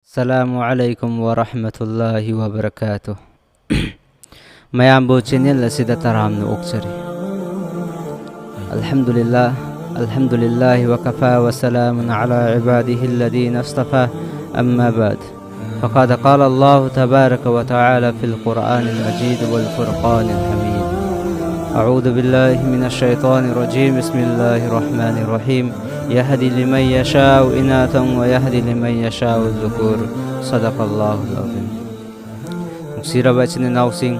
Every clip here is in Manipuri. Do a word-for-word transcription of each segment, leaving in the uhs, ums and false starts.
السلام عليكم ورحمة الله وبركاته. ꯃꯌꯥꯝꯕꯨ ꯆꯦꯅꯦꯜ ꯑꯁꯤꯗ ꯇꯔꯥꯝꯅ ꯑꯣꯛꯆꯔꯤ. الحمد لله، الحمد لله وكفى وسلام على عباده الذين اصطفى، أما بعد، فقد قال الله تبارك وتعالى في القرآن المجيد والفرقان الحميد: أعوذ بالله من الشيطان الرجيم، بسم الله الرحمن الرحيم، يهدي لمن يشاء إناثا ويهدي لمن يشاء الذكور. صدق الله العظيم. ꯅꯨꯡꯁꯤꯔꯕ ꯏꯆꯤꯟ ꯏꯅꯥꯎꯁꯤꯡ,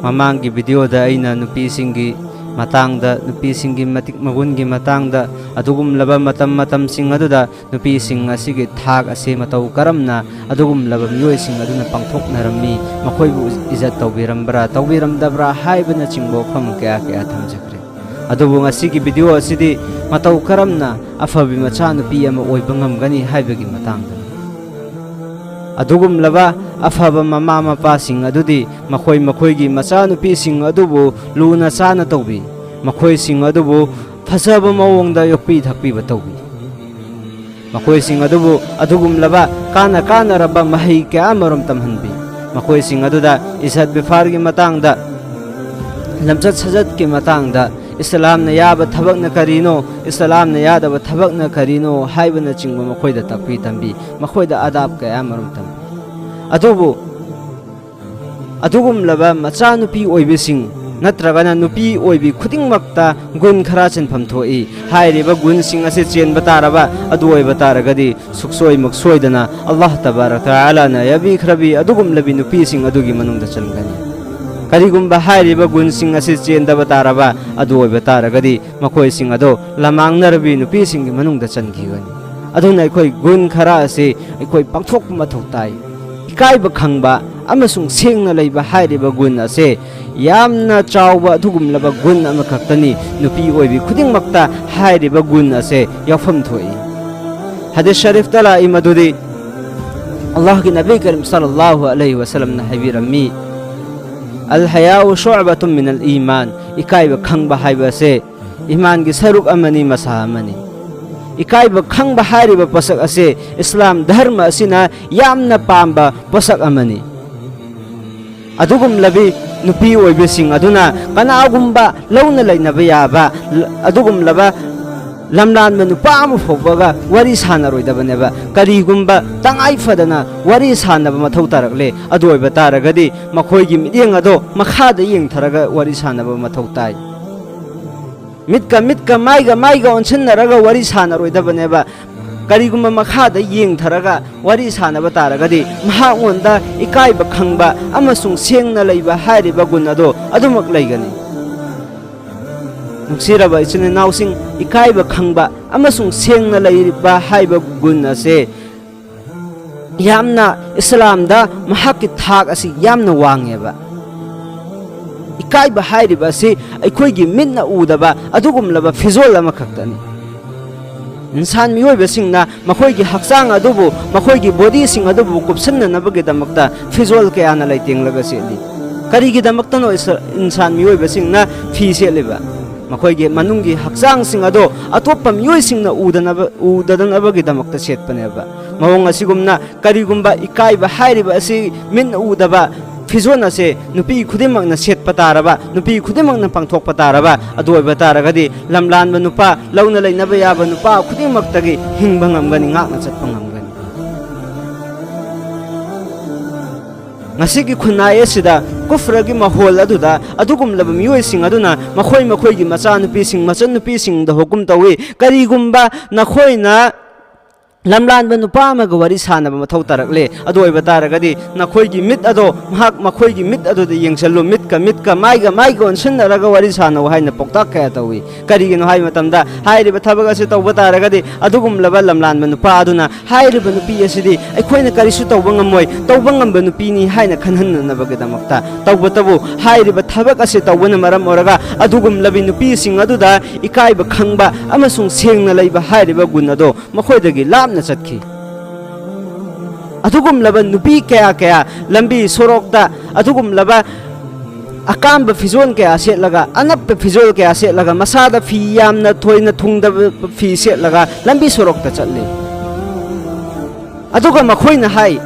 ꯃꯃꯥꯡꯒꯤ ꯚꯤꯗꯤꯑꯣꯗ ꯑꯩꯅ ꯅꯨꯄꯤꯁꯤꯡꯒꯤ ꯃꯇꯥꯡꯗ, ꯅꯨꯄꯤꯁꯤꯡꯒꯤ ꯃꯇꯤꯛ ꯃꯒꯨꯟꯒꯤ ꯃꯇꯥꯡꯗ, ꯑꯗꯨꯒꯨꯝꯂꯕ ꯃꯇꯝ ꯃꯇꯝꯁꯤꯡ ꯑꯗꯨꯗ ꯅꯨꯄꯤꯁꯤꯡ ꯑꯁꯤꯒꯤ ꯊꯥꯛ ꯑꯁꯤ ꯃꯇꯧ ꯀꯔꯝꯅ ꯑꯗꯨꯒꯨꯝꯂꯕ ꯃꯤꯑꯣꯏꯁꯤꯡ ꯑꯗꯨꯅ ꯄꯥꯡꯊꯣꯛꯅꯔꯝꯃꯤ, ꯃꯈꯣꯏꯕꯨ ꯏꯖꯠ ꯇꯧꯕꯤꯔꯝꯕ꯭ꯔꯥ, ꯇꯧꯕꯤꯔꯝꯗꯕ꯭ꯔꯥ ꯍꯥꯏꯕꯅꯆꯤꯡꯕ ꯋꯥꯐꯝ ꯀꯌꯥ ꯀꯌꯥ ꯊꯝꯖꯈ꯭ꯔꯦ꯫ ꯑꯗꯨꯕꯨ ꯉꯁꯤꯒꯤ ꯚꯤꯗꯤꯑꯣ ꯑꯁꯤꯗꯤ ꯃꯇꯧ ꯀꯔꯝꯅ ꯑꯐꯕꯤ ꯃꯆꯥꯅꯨꯄꯤ ꯑꯃ ꯑꯣꯏꯕ ꯉꯝꯒꯅꯤ ꯍꯥꯏꯕꯒꯤ ꯃꯇꯥꯡꯗꯅꯤ꯫ ꯑꯗꯨꯒꯨꯝꯂꯕ ꯑꯐꯕ ꯃꯃꯥ ꯃꯄꯥꯁꯤꯡ ꯑꯗꯨꯗꯤ ꯃꯈꯣꯏ ꯃꯈꯣꯏꯒꯤ ꯃꯆꯥꯅꯨꯄꯤꯁꯤꯡ ꯑꯗꯨꯕꯨ ꯂꯨꯅ ꯆꯥꯅ ꯇꯧꯕꯤ, ꯃꯈꯣꯏꯁꯤꯡ ꯑꯗꯨꯕꯨ ꯐꯖꯕ ꯃꯑꯣꯡꯗ ꯌꯣꯛꯄꯤ ꯊꯛꯄꯤꯕ ꯇꯧꯕꯤ꯫ ꯃꯈꯣꯏꯁꯤꯡ ꯑꯗꯨꯕꯨ ꯑꯗꯨꯒꯨꯝꯂꯕ ꯀꯥꯟꯅ ꯀꯥꯟꯅꯔꯕ ꯃꯍꯩ ꯀꯌꯥ ꯑꯃꯔꯣꯝ ꯇꯝꯍꯟꯕꯤ꯫ ꯃꯈꯣꯏꯁꯤꯡ ꯑꯗꯨꯗ ꯏꯖꯠ ꯕꯦꯐꯥꯔꯒꯤ ꯃꯇꯥꯡꯗ, ꯂꯝꯆꯠ ꯁꯥꯖꯠꯀꯤ ꯃꯇꯥꯡꯗ, ꯏꯁꯂꯥꯝꯅ ꯌꯥꯕ ꯊꯕꯛꯅ ꯀꯔꯤꯅꯣ, ꯏꯁꯂꯥꯝꯅ ꯌꯥꯗꯕ ꯊꯕꯛꯅ ꯀꯔꯤꯅꯣ ꯍꯥꯏꯕꯅꯆꯤꯡꯕ ꯃꯈꯣꯏꯗ ꯇꯥꯛꯄꯤ ꯇꯝꯕꯤ, ꯃꯈꯣꯏꯗ ꯑꯗꯥꯕ ꯀꯌꯥ ꯑꯃꯔꯣꯝ ꯇꯝꯕꯤ꯫ ꯑꯗꯨꯕꯨ ꯑꯗꯨꯒꯨꯝꯂꯕ ꯃꯆꯥꯅꯨꯄꯤ ꯑꯣꯏꯕꯤꯁꯤꯡ ꯅꯠꯇ꯭ꯔꯒꯅ ꯅꯨꯄꯤ ꯑꯣꯏꯕꯤ ꯈꯨꯗꯤꯡꯃꯛꯇ ꯒꯨꯟ ꯈꯔ ꯆꯦꯟꯐꯝ ꯊꯣꯛꯏ꯫ ꯍꯥꯏꯔꯤꯕ ꯒꯨꯟꯁꯤꯡ ꯑꯁꯤ ꯆꯦꯟꯕ ꯇꯥꯔꯕ ꯑꯗꯨ ꯑꯣꯏꯕ ꯇꯥꯔꯒꯗꯤ, ꯁꯨꯛꯁꯣꯏꯃꯛ ꯁꯣꯏꯗꯅ ꯑꯜꯂꯥꯍ ꯇꯕꯥꯔꯛ ꯇꯥꯂꯥꯅ ꯌꯥꯕꯤꯈ꯭ꯔꯕꯤ ꯑꯗꯨꯒꯨꯝꯂꯕꯤ ꯅꯨꯄꯤꯁꯤꯡ ꯑꯗꯨꯒꯤ ꯃꯅꯨꯡꯗ ꯆꯟꯒꯅꯤ꯫ ꯀꯔꯤꯒꯨꯝꯕ ꯍꯥꯏꯔꯤꯕ ꯒꯨꯟꯁꯤꯡ ꯑꯁꯤ ꯆꯦꯟꯗꯕ ꯇꯥꯔꯕ ꯑꯗꯨ ꯑꯣꯏꯕ ꯇꯥꯔꯒꯗꯤ, ꯃꯈꯣꯏꯁꯤꯡ ꯑꯗꯣ ꯂꯃꯥꯡꯅꯔꯕꯤ ꯅꯨꯄꯤꯁꯤꯡꯒꯤ ꯃꯅꯨꯡꯗ ꯆꯟꯈꯤꯒꯅꯤ꯫ ꯑꯗꯨꯅ ꯑꯩꯈꯣꯏ ꯒꯨꯟ ꯈꯔ ꯑꯁꯤ ꯑꯩꯈꯣꯏ ꯄꯥꯡꯊꯣꯛꯄ ꯃꯊꯧ ꯇꯥꯏ꯫ ꯏꯀꯥꯏꯕ ꯈꯪꯕ ꯑꯃꯁꯨꯡ ꯁꯦꯡꯅ ꯂꯩꯕ ꯍꯥꯏꯔꯤꯕ ꯒꯨꯟ ꯑꯁꯦ ꯌꯥꯝꯅ ꯆꯥꯎꯕ ꯑꯗꯨꯒꯨꯝꯂꯕ ꯒꯨꯟ ꯑꯃꯈꯛꯇꯅꯤ꯫ ꯅꯨꯄꯤ ꯑꯣꯏꯕꯤ ꯈꯨꯗꯤꯡꯃꯛꯇ ꯍꯥꯏꯔꯤꯕ ꯒꯨꯟ ꯑꯁꯦ ꯌꯥꯎꯐꯝ ꯊꯣꯛꯏ꯫ ꯍꯗꯤꯁ ꯁꯔꯤꯐꯇ ꯂꯥꯛꯏ ꯃꯗꯨꯗꯤ, ꯑꯜꯂꯥꯍꯒꯤ ꯅꯕꯤ ꯀꯔꯤꯝ ꯁꯜꯂꯜꯂꯥꯍꯨ ꯑꯂꯩꯍꯤ ꯋꯁꯜꯂꯝꯅ ꯍꯥꯏꯕꯤꯔꯝꯃꯤ, "ꯑꯜ ꯍꯌꯥꯎ ꯁꯨꯑꯕꯇꯨꯝ ꯃꯤꯅꯜ ꯏꯃꯥꯟ", ꯏꯀꯥꯏꯕ ꯈꯪꯕ ꯍꯥꯏꯕ ꯑꯁꯦ ꯏꯃꯥꯟꯒꯤ ꯁꯔꯨꯛ ꯑꯃꯅꯤ, ꯃꯁꯥ ꯑꯃꯅꯤ꯫ ꯏꯀꯥꯏꯕ ꯈꯪꯕ ꯍꯥꯏꯔꯤꯕ ꯄꯣꯠꯁꯛ ꯑꯁꯤ ꯏꯁꯂꯥꯝ ꯙꯔꯃ ꯑꯁꯤꯅ ꯌꯥꯝꯅ ꯄꯥꯝꯕ ꯄꯣꯠꯁꯛ ꯑꯃꯅꯤ꯫ ꯑꯗꯨꯒꯨꯝꯂꯕꯤ ꯅꯨꯄꯤ ꯑꯣꯏꯕꯁꯤꯡ ꯑꯗꯨꯅ ꯀꯅꯥꯒꯨꯝꯕ ꯂꯧꯅ ꯂꯩꯅꯕ ꯌꯥꯕ ꯂ-, ꯑꯗꯨꯒꯨꯝꯂꯕ ꯂꯝꯂꯥꯟꯕ ꯅꯨꯄꯥ ꯑꯃ ꯐꯥꯎꯕꯒ ꯋꯥꯔꯤ ꯁꯥꯟꯅꯔꯣꯏꯗꯕꯅꯦꯕ꯫ ꯀꯔꯤꯒꯨꯝꯕ ꯇꯉꯥꯏ ꯐꯗꯅ ꯋꯥꯔꯤ ꯁꯥꯟꯅꯕ ꯃꯊꯧ ꯇꯥꯔꯛꯂꯦ, ꯑꯗꯨ ꯑꯣꯏꯕ ꯇꯥꯔꯒꯗꯤ ꯃꯈꯣꯏꯒꯤ ꯃꯤꯠꯌꯦꯡ ꯑꯗꯣ ꯃꯈꯥꯗ ꯌꯦꯡꯊꯔꯒ ꯋꯥꯔꯤ ꯁꯥꯟꯅꯕ ꯃꯊꯧ ꯇꯥꯏ꯫ ꯃꯤꯠꯀ ꯃꯤꯠꯀ, ꯃꯥꯏꯒ ꯃꯥꯏꯒ ꯑꯣꯟꯁꯤꯟꯅꯔꯒ ꯋꯥꯔꯤ ꯁꯥꯟꯅꯔꯣꯏꯗꯕꯅꯦꯕ꯫ ꯀꯔꯤꯒꯨꯝꯕ ꯃꯈꯥꯗ ꯌꯦꯡꯊꯔꯒ ꯋꯥꯔꯤ ꯁꯥꯟꯅꯕ ꯇꯥꯔꯒꯗꯤ ꯃꯍꯥꯛꯉꯣꯟꯗ ꯏꯀꯥꯏꯕ ꯈꯪꯕ ꯑꯃꯁꯨꯡ ꯁꯦꯡꯅ ꯂꯩꯕ ꯍꯥꯏꯔꯤꯕ ꯒꯨꯟ ꯑꯗꯣ ꯑꯗꯨꯃꯛ ꯂꯩꯒꯅꯤ꯫ ꯅꯨꯡꯁꯤꯔꯕ ꯏꯆꯤꯟ ꯏꯅꯥꯎꯁꯤꯡ, ꯏꯀꯥꯏꯕ ꯈꯪꯕ ꯑꯃꯁꯨꯡ ꯁꯦꯡꯅ ꯂꯩꯕ ꯍꯥꯏꯕ ꯒꯨꯟ ꯑꯁꯦ ꯌꯥꯝꯅ ꯏꯁꯂꯥꯝꯗ ꯃꯍꯥꯛꯀꯤ ꯊꯥꯛ ꯑꯁꯤ ꯌꯥꯝꯅ ꯋꯥꯡꯉꯦꯕ꯫ ꯏꯀꯥꯏꯕ ꯍꯥꯏꯔꯤꯕ ꯑꯁꯤ ꯑꯩꯈꯣꯏꯒꯤ ꯃꯤꯠꯅ ꯎꯗꯕ ꯑꯗꯨꯒꯨꯝꯂꯕ ꯐꯤꯖꯣꯜ ꯑꯃꯈꯛꯇꯅꯤ꯫ ꯏꯟꯁꯥꯟ ꯃꯤꯑꯣꯏꯕꯁꯤꯡꯅ ꯃꯈꯣꯏꯒꯤ ꯍꯛꯆꯥꯡ ꯑꯗꯨꯕꯨ, ꯃꯈꯣꯏꯒꯤ ꯕꯣꯗꯤꯁꯤꯡ ꯑꯗꯨꯕꯨ ꯀꯨꯞꯁꯤꯟꯅꯅꯕꯒꯤꯗꯃꯛꯇ ꯐꯤꯖꯣꯜ ꯀꯌꯥꯅ ꯂꯩꯇꯦꯡꯂꯒ ꯁꯦꯠꯂꯤ꯫ ꯀꯔꯤꯒꯤꯗꯃꯛꯇꯅꯣ ꯏꯁ-, ꯏꯟꯁꯥꯟ ꯃꯤꯑꯣꯏꯕꯁꯤꯡꯅ ꯐꯤ ꯁꯦꯠꯂꯤꯕ? ꯃꯈꯣꯏꯒꯤ ꯃꯅꯨꯡꯒꯤ ꯍꯛꯆꯥꯡꯁꯤꯡ ꯑꯗꯣ ꯑꯇꯣꯞꯄ ꯃꯤꯑꯣꯏꯁꯤꯡꯅ ꯎꯗꯅꯕ, ꯎꯗꯅꯕꯒꯤꯗꯃꯛꯇ ꯁꯦꯠꯄꯅꯦꯕ꯫ ꯃꯑꯣꯡ ꯑꯁꯤꯒꯨꯝꯅ ꯀꯔꯤꯒꯨꯝꯕ ꯏꯀꯥꯏꯕ ꯍꯥꯏꯔꯤꯕ ꯑꯁꯤ ꯃꯤꯠꯅ ꯎꯗꯕ ꯐꯤꯖꯣꯜ ꯑꯁꯦ ꯅꯨꯄꯤ ꯈꯨꯗꯤꯡꯃꯛꯅ ꯁꯦꯠꯄ ꯇꯥꯔꯕ, ꯅꯨꯄꯤ ꯈꯨꯗꯤꯡꯃꯛꯅ ꯄꯥꯡꯊꯣꯛꯄ ꯇꯥꯔꯕ, ꯑꯗꯨ ꯑꯣꯏꯕ ꯇꯥꯔꯒꯗꯤ ꯂꯝꯂꯥꯟꯕ ꯅꯨꯄꯥ, ꯂꯧꯅ ꯂꯩꯅꯕ ꯌꯥꯕ ꯅꯨꯄꯥ ꯈꯨꯗꯤꯡꯃꯛꯇꯒꯤ ꯍꯤꯡꯕ ꯉꯝꯒꯅꯤ, ꯉꯥꯛꯅ ꯆꯠꯄ ꯉꯝꯒꯅꯤ꯫ ꯉꯁꯤꯒꯤ ꯈꯨꯟꯅꯥꯏ ꯑꯁꯤꯗ ꯀꯨꯐ꯭ꯔꯒꯤ ꯃꯍꯣꯜ ꯑꯗꯨꯗ ꯑꯗꯨꯒꯨꯝꯂꯕ ꯃꯤꯑꯣꯏꯁꯤꯡ ꯑꯗꯨꯅ ꯃꯈꯣꯏ ꯃꯈꯣꯏꯒꯤ ꯃꯆꯥꯅꯨꯄꯤꯁꯤꯡ, ꯃꯆꯟꯅꯨꯄꯤꯁꯤꯡꯗ ꯍꯨꯀꯨꯝ ꯇꯧꯏ꯫ ꯀꯔꯤꯒꯨꯝꯕ ꯅꯈꯣꯏꯅ ꯂꯝꯂꯥꯟꯕ ꯅꯨꯄꯥ ꯑꯃꯒ ꯋꯥꯔꯤ ꯁꯥꯟꯅꯕ ꯃꯊꯧ ꯇꯥꯔꯛꯂꯦ, ꯑꯗꯨ ꯑꯣꯏꯕ ꯇꯥꯔꯒꯗꯤ ꯅꯈꯣꯏꯒꯤ ꯃꯤꯠ ꯑꯗꯣ ꯃꯍꯥꯛ, ꯃꯈꯣꯏꯒꯤ ꯃꯤꯠ ꯑꯗꯨꯗ ꯌꯦꯡꯁꯤꯜꯂꯨ, ꯃꯤꯠꯀ ꯃꯤꯠꯀ, ꯃꯥꯏꯒ ꯃꯥꯏꯒ ꯑꯣꯟꯁꯤꯟꯅꯔꯒ ꯋꯥꯔꯤ ꯁꯥꯟꯅꯧ ꯍꯥꯏꯅ ꯄꯥꯎꯇꯥꯛ ꯀꯌꯥ ꯇꯧꯏ꯫ ꯀꯔꯤꯒꯤꯅꯣ ꯍꯥꯏꯕ ꯃꯇꯝꯗ, ꯍꯥꯏꯔꯤꯕ ꯊꯕꯛ ꯑꯁꯤ ꯇꯧꯕ ꯇꯥꯔꯒꯗꯤ ꯑꯗꯨꯒꯨꯝꯂꯕ ꯂꯝꯂꯥꯟꯕ ꯅꯨꯄꯥ ꯑꯗꯨꯅ ꯍꯥꯏꯔꯤꯕ ꯅꯨꯄꯤ ꯑꯁꯤꯗꯤ ꯑꯩꯈꯣꯏꯅ ꯀꯔꯤꯁꯨ ꯇꯧꯕ ꯉꯝꯃꯣꯏ, ꯇꯧꯕ ꯉꯝꯕ ꯅꯨꯄꯤꯅꯤ ꯍꯥꯏꯅ ꯈꯟꯍꯟꯅꯅꯕꯒꯤꯗꯃꯛꯇ꯫ ꯇꯧꯕꯇꯕꯨ ꯍꯥꯏꯔꯤꯕ ꯊꯕꯛ ꯑꯁꯤ ꯇꯧꯕꯅ ꯃꯔꯝ ꯑꯣꯏꯔꯒ ꯑꯗꯨꯒꯨꯝꯂꯕꯤ ꯅꯨꯄꯤꯁꯤꯡ ꯑꯗꯨꯗ ꯏꯀꯥꯏꯕ ꯈꯪꯕ ꯑꯃꯁꯨꯡ ꯁꯦꯡꯅ ꯂꯩꯕ ꯍꯥꯏꯔꯤꯕ ꯒꯨꯟ ꯑꯗꯣ ꯃꯈꯣꯏꯗꯒꯤ ꯂꯥꯞꯅ ꯆꯠꯈꯤ꯫ ꯑꯗꯨꯒꯨꯝꯂꯕ ꯅꯨꯄꯤ ꯀꯌꯥ ꯀꯌꯥ ꯂꯝꯕꯤ ꯁꯣꯔꯣꯛꯇ ꯑꯗꯨꯒꯨꯝꯂꯕ ꯑꯀꯥꯝꯕ ꯐꯤꯖꯣꯜ ꯀꯌꯥ ꯁꯦꯠꯂꯒ, ꯑꯅꯞꯄ ꯐꯤꯖꯣꯜ ꯀꯌꯥ ꯁꯦꯠꯂꯒ, ꯃꯁꯥꯗ ꯐꯤ ꯌꯥꯝꯅ ꯊꯣꯏꯅ ꯊꯨꯡꯗꯕ ꯐꯤ ꯁꯦꯠꯂꯒ ꯂꯝꯕꯤ ꯁꯣꯔꯣꯛꯇ ꯆꯠꯂꯤ꯫ ꯑꯗꯨꯒ ꯃꯈꯣꯏꯅ ꯍꯥꯏ,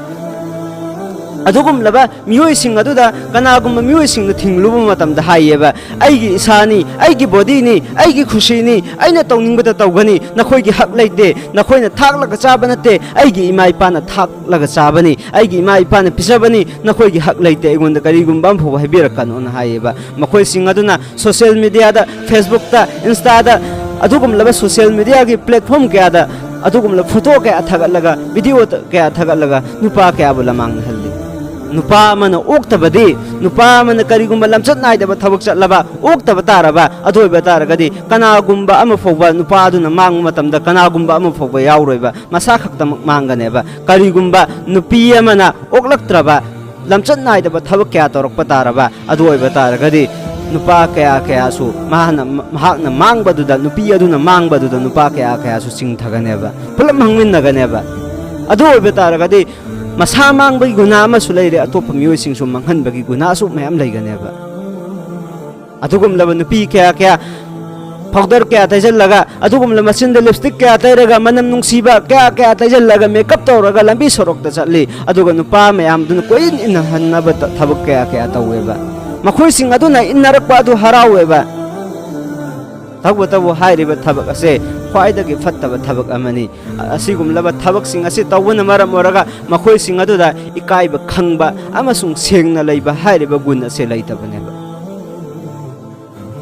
ꯑꯗꯨꯒꯨꯝꯂꯕ ꯃꯤꯑꯣꯏꯁꯤꯡ ꯑꯗꯨꯗ ꯀꯅꯥꯒꯨꯝꯕ ꯃꯤꯑꯣꯏꯁꯤꯡꯅ ꯊꯤꯡꯂꯨꯕ ꯃꯇꯝꯗ ꯍꯥꯏꯌꯦꯕ, "ꯑꯩꯒꯤ ꯏꯁꯥꯅꯤ, ꯑꯩꯒꯤ ꯕꯣꯗꯤꯅꯤ, ꯑꯩꯒꯤ ꯈꯨꯁꯤꯅꯤ, ꯑꯩꯅ ꯇꯧꯅꯤꯡꯕꯗ ꯇꯧꯒꯅꯤ, ꯅꯈꯣꯏꯒꯤ ꯍꯛ ꯂꯩꯇꯦ, ꯅꯈꯣꯏꯅ ꯊꯥꯛꯂꯒ ꯆꯥꯕ ꯅꯠꯇꯦ, ꯑꯩꯒꯤ ꯏꯃꯥ ꯏꯄꯥꯅ ꯊꯥꯛꯂꯒ ꯆꯥꯕꯅꯤ, ꯑꯩꯒꯤ ꯏꯃꯥ ꯏꯄꯥꯅ ꯄꯤꯖꯕꯅꯤ, ꯅꯈꯣꯏꯒꯤ ꯍꯛ ꯂꯩꯇꯦ, ꯑꯩꯉꯣꯟꯗ ꯀꯔꯤꯒꯨꯝꯕ ꯑꯃ ꯐꯥꯎꯕ ꯍꯥꯏꯕꯤꯔꯛꯀꯅꯣꯅ" ꯍꯥꯏꯌꯦꯕ꯫ ꯃꯈꯣꯏꯁꯤꯡ ꯑꯗꯨꯅ ꯁꯣꯁꯤꯌꯦꯜ ꯃꯤꯗꯤꯌꯥꯗ, ꯐꯦꯁꯕꯨꯛꯇ, ꯏꯟꯁꯇꯥꯗ, ꯑꯗꯨꯒꯨꯝꯂꯕ ꯁꯣꯁꯤꯌꯦꯜ ꯃꯤꯗꯤꯌꯥꯒꯤ ꯄ꯭ꯂꯦꯠꯐꯣꯔꯝ ꯀꯌꯥꯗ ꯑꯗꯨꯒꯨꯝꯂꯕ ꯐꯣꯇꯣ ꯀꯌꯥ ꯊꯥꯒꯠꯂꯒ, ꯚꯤꯗꯤꯑꯣ ꯀꯌꯥ ꯊꯥꯒꯠꯂꯒ ꯅꯨꯄꯥ ꯀꯌꯥꯕꯨ ꯂꯃꯥꯡꯅꯍꯜꯂꯤ꯫ ꯅꯨꯄꯥ ꯑꯃꯅ ꯑꯣꯛꯇꯕꯗꯤ, ꯅꯨꯄꯥ ꯑꯃꯅ ꯀꯔꯤꯒꯨꯝꯕ ꯂꯝꯆꯠ ꯅꯥꯏꯗꯕ ꯊꯕꯛ ꯆꯠꯂꯕ, ꯑꯣꯛꯇꯕ ꯇꯥꯔꯕ, ꯑꯗꯨ ꯑꯣꯏꯕ ꯇꯥꯔꯒꯗꯤ ꯀꯅꯥꯒꯨꯝꯕ ꯑꯃ ꯐꯥꯎꯕ, ꯅꯨꯄꯥ ꯑꯗꯨꯅ ꯃꯥꯡꯕ ꯃꯇꯝꯗ ꯀꯅꯥꯒꯨꯝꯕ ꯑꯃ ꯐꯥꯎꯕ ꯌꯥꯎꯔꯣꯏꯕ, ꯃꯁꯥ ꯈꯛꯇꯃꯛ ꯃꯥꯡꯒꯅꯦꯕ꯫ ꯀꯔꯤꯒꯨꯝꯕ ꯅꯨꯄꯤ ꯑꯃꯅ ꯑꯣꯛꯂꯛꯇ꯭ꯔꯕ, ꯂꯝꯆꯠ ꯅꯥꯏꯗꯕ ꯊꯕꯛ ꯀꯌꯥ ꯇꯧꯔꯛꯄ ꯇꯥꯔꯕ, ꯑꯗꯨ ꯑꯣꯏꯕ ꯇꯥꯔꯒꯗꯤ ꯅꯨꯄꯥ ꯀꯌꯥ ꯀꯌꯥꯁꯨ ꯃꯍꯥꯛꯅ, ꯃꯍꯥꯛꯅ ꯃꯥꯡꯕꯗꯨꯗ, ꯅꯨꯄꯤ ꯑꯗꯨꯅ ꯃꯥꯡꯕꯗꯨꯗ ꯅꯨꯄꯥ ꯀꯌꯥ ꯀꯌꯥꯁꯨ ꯆꯤꯡꯊꯒꯅꯦꯕ, ꯄꯨꯂꯞ ꯃꯥꯡꯃꯤꯟꯅꯒꯅꯦꯕ꯫ ꯑꯗꯨ ꯑꯣꯏꯕ ꯇꯥꯔꯒꯗꯤ ꯃꯁꯥ ꯃꯥꯡꯕꯒꯤ ꯒꯨꯅꯥ ꯑꯃꯁꯨ ꯂꯩꯔꯦ, ꯑꯇꯣꯞꯄ ꯃꯤꯑꯣꯏꯁꯤꯡꯁꯨ ꯃꯥꯡꯍꯟꯕꯒꯤ ꯒꯨꯅꯥꯁꯨ ꯃꯌꯥꯝ ꯂꯩꯒꯅꯦꯕ꯫ ꯑꯗꯨꯒꯨꯝꯂꯕ ꯅꯨꯄꯤ ꯀꯌꯥ ꯀꯌꯥ ꯄꯥꯎꯗꯔ ꯀꯌꯥ ꯇꯩꯁꯤꯜꯂꯒ, ꯑꯗꯨꯒꯨꯝꯂꯕ ꯃꯆꯤꯟꯗ ꯂꯤꯞꯁꯇꯤꯛ ꯀꯌꯥ ꯇꯩꯔꯒ, ꯃꯅꯝ ꯅꯨꯡꯁꯤꯕ ꯀꯌꯥ ꯀꯌꯥ ꯇꯩꯁꯤꯜꯂꯒ, ꯃꯦꯀꯞ ꯇꯧꯔꯒ ꯂꯝꯕꯤ ꯁꯣꯔꯣꯛꯇ ꯆꯠꯂꯤ꯫ ꯑꯗꯨꯒ ꯅꯨꯄꯥ ꯃꯌꯥꯝꯗꯨꯅ ꯀꯣꯏꯏꯟ ꯏꯟꯅꯍꯟꯅꯕ ꯊ-, ꯊꯕꯛ ꯀꯌꯥ ꯀꯌꯥ ꯇꯧꯋꯦꯕ꯫ ꯃꯈꯣꯏꯁꯤꯡ ꯑꯗꯨꯅ ꯏꯟꯅꯔꯛꯄ ꯑꯗꯨ ꯍꯔꯥꯎꯋꯦꯕ꯫ ꯇꯧꯕꯇꯕꯨ ꯍꯥꯏꯔꯤꯕ ꯊꯕꯛ ꯑꯁꯦ ꯈ꯭ꯋꯥꯏꯗꯒꯤ ꯐꯠꯇꯕ ꯊꯕꯛ ꯑꯃꯅꯤ꯫ ꯑꯁꯤꯒꯨꯝꯂꯕ ꯊꯕꯛꯁꯤꯡ ꯑꯁꯤ ꯇꯧꯕꯅ ꯃꯔꯝ ꯑꯣꯏꯔꯒ ꯃꯈꯣꯏꯁꯤꯡ ꯑꯗꯨꯗ ꯏꯀꯥꯏꯕ ꯈꯪꯕ ꯑꯃꯁꯨꯡ ꯁꯦꯡꯅ ꯂꯩꯕ ꯍꯥꯏꯔꯤꯕ ꯒꯨꯟ ꯑꯁꯦ ꯂꯩꯇꯕꯅꯦꯕ꯫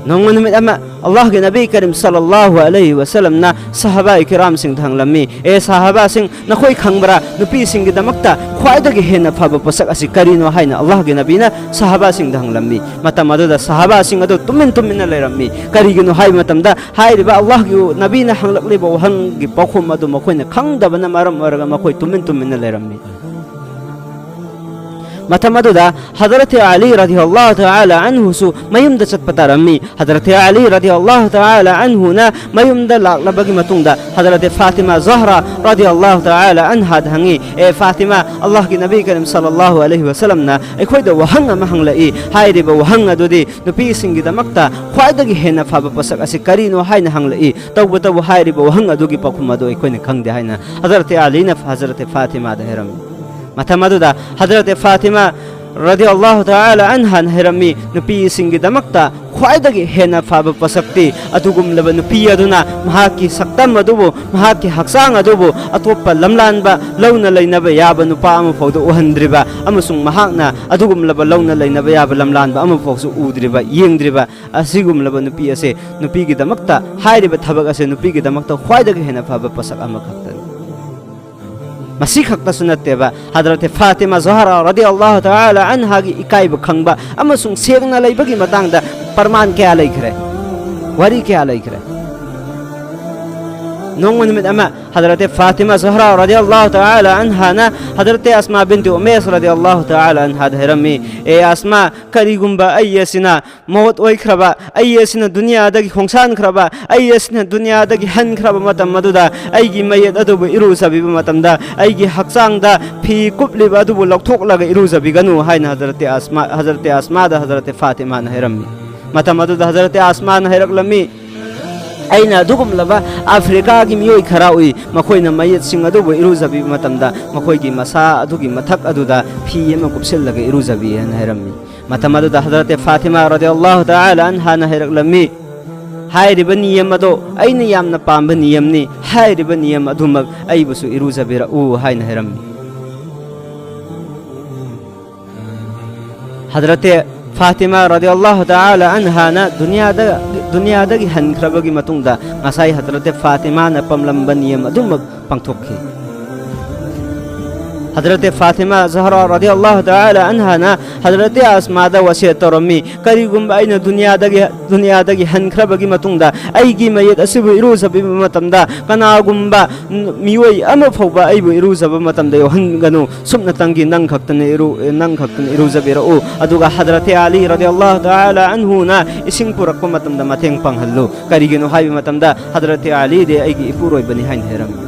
ꯅꯣꯡꯃ ꯅꯨꯃꯤꯠ ꯑꯃ ꯑꯜꯂꯥꯍꯒꯤ ꯅꯕꯤ ꯀꯔꯤꯝ ꯁꯜꯂꯜꯂꯥꯍꯨ ꯑꯂꯩꯍꯤ ꯋꯁꯜꯂꯝꯅ ꯁꯍꯥꯕꯥ ꯀꯤꯔꯥꯝꯁꯤꯡꯗ ꯍꯪꯂꯝꯃꯤ, "ꯑꯦ ꯁꯍꯥꯕꯥꯁꯤꯡ, ꯅꯈꯣꯏ ꯈꯪꯕ꯭ꯔꯥ, ꯅꯨꯄꯤꯁꯤꯡꯒꯤꯗꯃꯛꯇ ꯈ꯭ꯋꯥꯏꯗꯒꯤ ꯍꯦꯟꯅ ꯐꯕ ꯄꯣꯠꯁꯛ ꯑꯁꯤ ꯀꯔꯤꯅꯣ?" ꯍꯥꯏꯅ ꯑꯜꯂꯥꯍꯒꯤ ꯅꯕꯤꯅ ꯁꯍꯥꯕꯥꯁꯤꯡꯗ ꯍꯪꯂꯝꯃꯤ꯫ ꯃꯇꯝ ꯑꯗꯨꯗ ꯁꯍꯥꯕꯥꯁꯤꯡ ꯑꯗꯨ ꯇꯨꯃꯤꯟ ꯇꯨꯃꯤꯟꯅ ꯂꯩꯔꯝꯃꯤ꯫ ꯀꯔꯤꯒꯤꯅꯣ ꯍꯥꯏꯕ ꯃꯇꯝꯗ, ꯍꯥꯏꯔꯤꯕ ꯑꯜꯂꯥꯍꯒꯤ ꯅꯕꯤꯅ ꯍꯪꯂꯛꯂꯤꯕ ꯋꯥꯍꯪꯒꯤ ꯄꯥꯎꯈꯨꯝ ꯑꯗꯨ ꯃꯈꯣꯏꯅ ꯈꯪꯗꯕꯅ ꯃꯔꯝ ꯑꯣꯏꯔꯒ ꯃꯈꯣꯏ ꯇꯨꯃꯤꯟ ꯇꯨꯃꯤꯟꯅ ꯂꯩꯔꯝꯃꯤ꯫ ꯃꯇꯝ ꯑꯗꯨꯗ ꯍꯖꯔꯠ ꯑꯂꯤ ꯔꯗꯤꯌꯜꯂꯥꯍꯨ ꯇꯥꯂꯥ ꯑꯟꯍꯨꯁꯨ ꯃꯌꯨꯝꯗ ꯆꯠꯄ ꯇꯥꯔꯝꯃꯤ꯫ ꯍꯖꯔꯠ ꯑꯂꯤ ꯔꯗꯤꯌꯜꯂꯥꯍꯨ ꯇꯥꯂꯥ ꯑꯟꯍꯨꯅ ꯃꯌꯨꯝꯗ ꯂꯥꯛꯂꯕꯒꯤ ꯃꯇꯨꯡꯗ ꯍꯖꯔꯠ ꯐꯥꯇꯤꯃꯥ ꯖꯍꯔꯥ ꯔꯗꯤꯌꯜꯂꯥꯍꯨ ꯇꯥꯂꯥ ꯑꯟꯍꯥꯗ ꯍꯪꯉꯤ, "ꯑꯦ ꯐꯥꯇꯤꯃꯥ, ꯑꯜꯂꯥꯍꯒꯤ ꯅꯕꯤ ꯀꯔꯤꯝ ꯁꯜꯂꯜꯂꯥꯍꯨ ꯑꯂꯩꯍꯤ ꯋꯥꯁꯜꯂꯝꯅ ꯑꯩꯈꯣꯏꯗ ꯋꯥꯍꯪ ꯑꯃ ꯍꯪꯂꯛꯏ꯫ ꯍꯥꯏꯔꯤꯕ ꯋꯥꯍꯪ ꯑꯗꯨꯗꯤ ꯅꯨꯄꯤꯁꯤꯡꯒꯤꯗꯃꯛꯇ ꯈ꯭ꯋꯥꯏꯗꯒꯤ ꯍꯦꯟꯅ ꯐꯕ ꯄꯣꯠꯁꯛ ꯑꯁꯤ ꯀꯔꯤꯅꯣ ꯍꯥꯏꯅ ꯍꯪꯂꯛꯏ꯫ ꯇꯧꯕꯇꯕꯨ ꯍꯥꯏꯔꯤꯕ ꯋꯥꯍꯪ ꯑꯗꯨꯒꯤ ꯄꯥꯎꯈꯨꯝ ꯑꯗꯨ ꯑꯩꯈꯣꯏꯅ ꯈꯪꯗꯦ" ꯍꯥꯏꯅ ꯍꯖꯔꯠ ꯑꯂꯤꯅ ꯍꯖꯔꯠ ꯐꯥꯇꯤꯃꯥꯗ ꯍꯥꯏꯔꯝꯃꯤ꯫ ꯃꯇꯝ ꯑꯗꯨꯗ ꯍꯖꯔꯠ ꯐꯥꯇꯤꯃꯥ ꯔꯗꯤꯌꯜꯂꯥꯍꯨ ꯇꯥꯂꯥ ꯑꯟꯍꯥꯅ ꯍꯥꯏꯔꯝꯃꯤ, ꯅꯨꯄꯤꯁꯤꯡꯒꯤꯗꯃꯛꯇ ꯈ꯭ꯋꯥꯏꯗꯒꯤ ꯍꯦꯟꯅ ꯐꯕ ꯄꯣꯠꯁꯛꯇꯤ ꯑꯗꯨꯒꯨꯝꯂꯕ ꯅꯨꯄꯤ ꯑꯗꯨꯅ ꯃꯍꯥꯛꯀꯤ ꯁꯛꯇꯝ ꯑꯗꯨꯕꯨ, ꯃꯍꯥꯛꯀꯤ ꯍꯛꯆꯥꯡ ꯑꯗꯨꯕꯨ ꯑꯇꯣꯞꯄ ꯂꯝꯂꯥꯟꯕ, ꯂꯧꯅ ꯂꯩꯅꯕ ꯌꯥꯕ ꯅꯨꯄꯥ ꯑꯃꯐꯥꯎꯗ ꯎꯍꯟꯗ꯭ꯔꯤꯕ ꯑꯃꯁꯨꯡ ꯃꯍꯥꯛꯅ ꯑꯗꯨꯒꯨꯝꯂꯕ ꯂꯧꯅ ꯂꯩꯅꯕ ꯌꯥꯕ ꯂꯝꯂꯥꯟꯕ ꯑꯃꯐꯥꯎꯁꯨ ꯎꯗ꯭ꯔꯤꯕ, ꯌꯦꯡꯗ꯭ꯔꯤꯕ ꯑꯁꯤꯒꯨꯝꯂꯕ ꯅꯨꯄꯤ ꯑꯁꯦ ꯅꯨꯄꯤꯒꯤꯗꯃꯛꯇ, ꯍꯥꯏꯔꯤꯕ ꯊꯕꯛ ꯑꯁꯦ ꯅꯨꯄꯤꯒꯤꯗꯃꯛꯇ ꯈ꯭ꯋꯥꯏꯗꯒꯤ ꯍꯦꯟꯅ ꯐꯕ ꯄꯣꯠꯁꯛ ꯑꯃꯈꯛꯇꯅꯤ꯫ ꯃꯁꯤ ꯈꯛꯇꯁꯨ ꯅꯠꯇꯦꯕ, ꯍꯖꯔꯠ ꯐꯥꯇꯤꯃꯥ ꯖꯍꯔꯥ ꯔꯗꯤꯌꯜꯂꯥꯍꯨ ꯇꯥꯂꯥ ꯑꯟꯍꯥꯒꯤ ꯏꯀꯥꯏꯕ ꯈꯪꯕ ꯑꯃꯁꯨꯡ ꯁꯦꯡꯅ ꯂꯩꯕꯒꯤ ꯃꯇꯥꯡꯗ ꯄ꯭ꯔꯃꯥꯟ ꯀꯌꯥ ꯂꯩꯈ꯭ꯔꯦ, ꯋꯥꯔꯤ ꯀꯌꯥ ꯂꯩꯈ꯭ꯔꯦ꯫ ꯅꯣꯡꯃ ꯅꯨꯃꯤꯠ ꯑꯃ ꯍꯖꯔꯠ ꯐꯥꯇꯤꯃꯥ ꯖꯍꯔꯥ ꯔꯗꯤꯌꯜꯂꯥꯍꯨ ꯇꯥꯂꯥ ꯑꯟꯍꯥꯅ ꯍꯖꯔꯠ ꯑꯁꯃꯥ ꯕꯤꯟꯇꯨ ꯎꯃꯦꯁ ꯔꯗꯤꯌꯜꯂꯥꯍꯨ ꯇꯥꯂꯥ ꯑꯟꯍꯥꯗ ꯍꯥꯏꯔꯝꯃꯤ, "ꯑꯦ ꯑꯁꯃꯥ, ꯀꯔꯤꯒꯨꯝꯕ ꯑꯩ ꯑꯁꯤꯅ ꯃꯧꯠ ꯑꯣꯏꯈ꯭ꯔꯕ, ꯑꯩ ꯑꯁꯤꯅ ꯗꯨꯅꯤꯌꯥꯗꯒꯤ ꯈꯣꯡꯁꯥꯟꯈ꯭ꯔꯕ, ꯑꯩ ꯑꯁꯤꯅ ꯗꯨꯅꯤꯌꯥꯗꯒꯤ ꯍꯟꯈ꯭ꯔꯕ ꯃꯇꯝ ꯑꯗꯨꯗ ꯑꯩꯒꯤ ꯃꯌꯦꯠ ꯑꯗꯨꯕꯨ ꯏꯔꯨꯖꯕꯤꯕ ꯃꯇꯝꯗ ꯑꯩꯒꯤ ꯍꯛꯆꯥꯡꯗ ꯐꯤ ꯀꯨꯞꯂꯤꯕ ꯑꯗꯨꯕꯨ ꯂꯧꯊꯣꯛꯂꯒ ꯏꯔꯨꯖꯕꯤꯒꯅꯨ" ꯍꯥꯏꯅ ꯍꯖꯔꯠ ꯑꯁꯃꯥ, ꯍꯖꯔꯠ ꯑꯁꯃꯥꯗ ꯍꯖꯔꯠ ꯐꯥꯇꯤꯃꯥꯅ ꯍꯥꯏꯔꯝꯃꯤ꯫ ꯃꯇꯝ ꯑꯗꯨꯗ ꯍꯖꯔꯠ ꯑꯁꯃꯥꯅ ꯍꯥꯏꯔꯛꯂꯝꯃꯤ, "ꯑꯩꯅ ꯑꯗꯨꯒꯨꯝꯂꯕ ꯑꯐ꯭ꯔꯤꯀꯥꯒꯤ ꯃꯤꯑꯣꯏ ꯈꯔ ꯎꯏ, ꯃꯈꯣꯏꯅ ꯃꯌꯦꯠꯁꯤꯡ ꯑꯗꯨꯕꯨ ꯏꯔꯨꯖꯕꯤꯕ ꯃꯇꯝꯗ ꯃꯈꯣꯏꯒꯤ ꯃꯁꯥ ꯑꯗꯨꯒꯤ ꯃꯊꯛ ꯑꯗꯨꯗ ꯐꯤ ꯑꯃ ꯀꯨꯞꯁꯤꯜꯂꯒ ꯏꯔꯨꯖꯕꯤ" ꯍꯥꯏꯅ ꯍꯥꯏꯔꯝꯃꯤ꯫ ꯃꯇꯝ ꯑꯗꯨꯗ ꯍꯖꯔꯠ ꯐꯥꯇꯤꯃꯥ ꯔꯗꯤꯌꯜꯂꯥꯍꯨ ꯇꯥꯂꯥ ꯑꯟꯍꯥꯅ ꯍꯥꯏꯔꯛꯂꯝꯃꯤ, "ꯍꯥꯏꯔꯤꯕ ꯅꯤꯌꯝ ꯑꯗꯣ ꯑꯩꯅ ꯌꯥꯝꯅ ꯄꯥꯝꯕ ꯅꯤꯌꯝꯅꯤ, ꯍꯥꯏꯔꯤꯕ ꯅꯤꯌꯝ ꯑꯗꯨꯃꯛ ꯑꯩꯕꯨꯁꯨ ꯏꯔꯨꯖꯕꯤꯔꯛꯎ" ꯍꯥꯏꯅ ꯍꯥꯏꯔꯝꯃꯤ꯫ ꯍꯖꯔꯠ ꯐꯥꯇꯤꯃꯥ ꯔꯗꯤꯌꯜꯂꯥꯍꯨ ꯇꯥꯂꯥ ꯑꯟꯍꯥꯅ ꯗꯨꯅꯤꯌꯥꯗ, ꯗꯨꯅꯤꯌꯥꯗꯒꯤ ꯍꯟꯈ꯭ꯔꯕꯒꯤ ꯃꯇꯨꯡꯗ ꯉꯁꯥꯏ ꯍꯖꯔꯠ ꯐꯥꯇꯤꯃꯥꯅ ꯄꯥꯝꯂꯝꯕ ꯅꯤꯌꯝ ꯑꯗꯨꯃꯛ ꯄꯥꯡꯊꯣꯛꯈꯤ꯫ ꯍꯖꯔꯠ ꯐꯥꯇꯤꯃꯥ ꯖꯍꯔꯥ ꯔꯗꯤꯌꯜꯂꯥꯍꯨ ꯇꯥꯂꯥ ꯑꯟꯍꯥꯅ ꯍꯖꯔꯠ ꯑꯁꯃꯥꯗ ꯋꯥꯁꯤꯌꯠ ꯇꯧꯔꯝꯃꯤ, "ꯀꯔꯤꯒꯨꯝꯕ ꯑꯩꯅ ꯗꯨꯅꯤꯌꯥꯗꯒꯤ, ꯗꯨꯅꯤꯌꯥꯗꯒꯤ ꯍꯟꯈ꯭ꯔꯕꯒꯤ ꯃꯇꯨꯡꯗ ꯑꯩꯒꯤ ꯃꯌꯦꯠ ꯑꯁꯤꯕꯨ ꯏꯔꯨꯖꯕꯤꯕ ꯃꯇꯝꯗ ꯀꯅꯥꯒꯨꯝꯕ ꯃꯤꯑꯣꯏ ꯑꯃ ꯐꯥꯎꯕ ꯑꯩꯕꯨ ꯏꯔꯨꯖꯕ ꯃꯇꯝꯗ ꯌꯥꯎꯍꯟꯒꯅꯨ, ꯁꯨꯞꯅꯇꯪꯒꯤ ꯅꯪ ꯈꯛꯇꯅ ꯏꯔꯨ-, ꯅꯪ ꯈꯛꯇꯅ ꯏꯔꯨꯖꯕꯤꯔꯛꯎ, ꯑꯗꯨꯒ ꯍꯖꯔꯠ ꯑꯂꯤ ꯔꯗꯤꯌꯜꯂꯥꯍꯨ ꯇꯥꯂꯥ ꯑꯟꯍꯨꯅ ꯏꯁꯤꯡ ꯄꯨꯔꯛꯄ ꯃꯇꯝꯗ ꯃꯇꯦꯡ ꯄꯥꯡꯍꯜꯂꯨ꯫ ꯀꯔꯤꯒꯤꯅꯣ ꯍꯥꯏꯕ ꯃꯇꯝꯗ ꯍꯖꯔꯠ ꯑꯂꯤꯗꯤ ꯑꯩꯒꯤ ꯏꯄꯨꯔꯣꯏꯕꯅꯤ" ꯍꯥꯏꯅ ꯍꯥꯏꯔꯝꯃꯤ꯫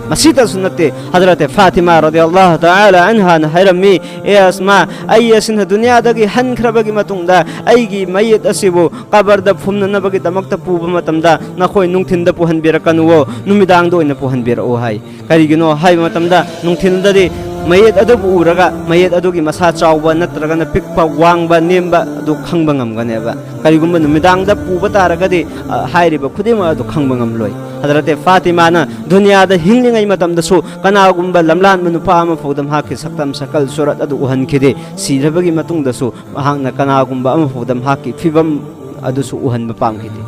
ꯃꯁꯤꯇꯁꯨ ꯅꯠꯇꯦ, ꯍꯖꯔꯠ ꯐꯥꯇꯤꯃꯥ ꯔꯗꯤꯌꯜꯂꯥꯍꯨ ꯇꯥꯂꯥ ꯑꯟꯍꯥꯅ ꯍꯥꯏꯔꯝꯃꯤ, "ꯑꯦ ꯑꯁꯃꯥ, ꯑꯩ ꯑꯁꯤꯅ ꯗꯨꯅꯤꯌꯥꯗꯒꯤ ꯍꯟꯈ꯭ꯔꯕꯒꯤ ꯃꯇꯨꯡꯗ ꯑꯩꯒꯤ ꯃꯌꯦꯠ ꯑꯁꯤꯕꯨ ꯀꯕꯔꯗ ꯐꯨꯝꯅꯅꯕꯒꯤꯗꯃꯛꯇ ꯄꯨꯕ ꯃꯇꯝꯗ ꯅꯈꯣꯏ ꯅꯨꯡꯊꯤꯟꯗ ꯄꯨꯍꯟꯕꯤꯔꯛꯀꯅꯨꯋꯣ, ꯅꯨꯃꯤꯗꯥꯡꯗ ꯑꯣꯏꯅ ꯄꯨꯍꯟꯕꯤꯔꯛꯎ" ꯍꯥꯏ꯫ ꯀꯔꯤꯒꯤꯅꯣ ꯍꯥꯏꯕ ꯃꯇꯝꯗ ꯅꯨꯡꯊꯤꯜꯗꯗꯤ ꯃꯌꯦꯠ ꯑꯗꯨꯕꯨ ꯎꯔꯒ ꯃꯌꯦꯠ ꯑꯗꯨꯒꯤ ꯃꯁꯥ ꯆꯥꯎꯕ ꯅꯠꯇ꯭ꯔꯒꯅ ꯄꯤꯛꯄ, ꯋꯥꯡꯕ, ꯅꯦꯝꯕ ꯑꯗꯨ ꯈꯪꯕ ꯉꯝꯒꯅꯦꯕ꯫ ꯀꯔꯤꯒꯨꯝꯕ ꯅꯨꯃꯤꯗꯥꯡꯗ ꯄꯨꯕ ꯇꯥꯔꯒꯗꯤ, ꯑ, ꯍꯥꯏꯔꯤꯕ ꯈꯨꯗꯤꯡꯃꯛ ꯑꯗꯨ ꯈꯪꯕ ꯉꯝꯂꯣꯏ꯫ ꯍꯖꯔꯠ ꯐꯥꯇꯤꯃꯥꯅ ꯗꯨꯅꯤꯌꯥꯗ ꯍꯤꯡꯂꯤꯉꯩ ꯃꯇꯝꯗꯁꯨ ꯀꯅꯥꯒꯨꯝꯕ ꯂꯝꯂꯥꯟꯕ ꯅꯨꯄꯥ ꯑꯃ ꯐꯥꯎꯗ ꯃꯍꯥꯛꯀꯤ ꯁꯛꯇꯝ ꯁꯀꯜ ꯁꯨꯔꯠ ꯑꯗꯨ ꯎꯍꯟꯈꯤꯗꯦ꯫ ꯁꯤꯔꯕꯒꯤ ꯃꯇꯨꯡꯗꯁꯨ ꯃꯍꯥꯛꯅ ꯀꯅꯥꯒꯨꯝꯕ ꯑꯃ ꯐꯥꯎꯗ ꯃꯍꯥꯛꯀꯤ ꯐꯤꯕꯝ ꯑꯗꯨꯁꯨ ꯎꯍꯟꯕ ꯄꯥꯝꯈꯤꯗꯦ꯫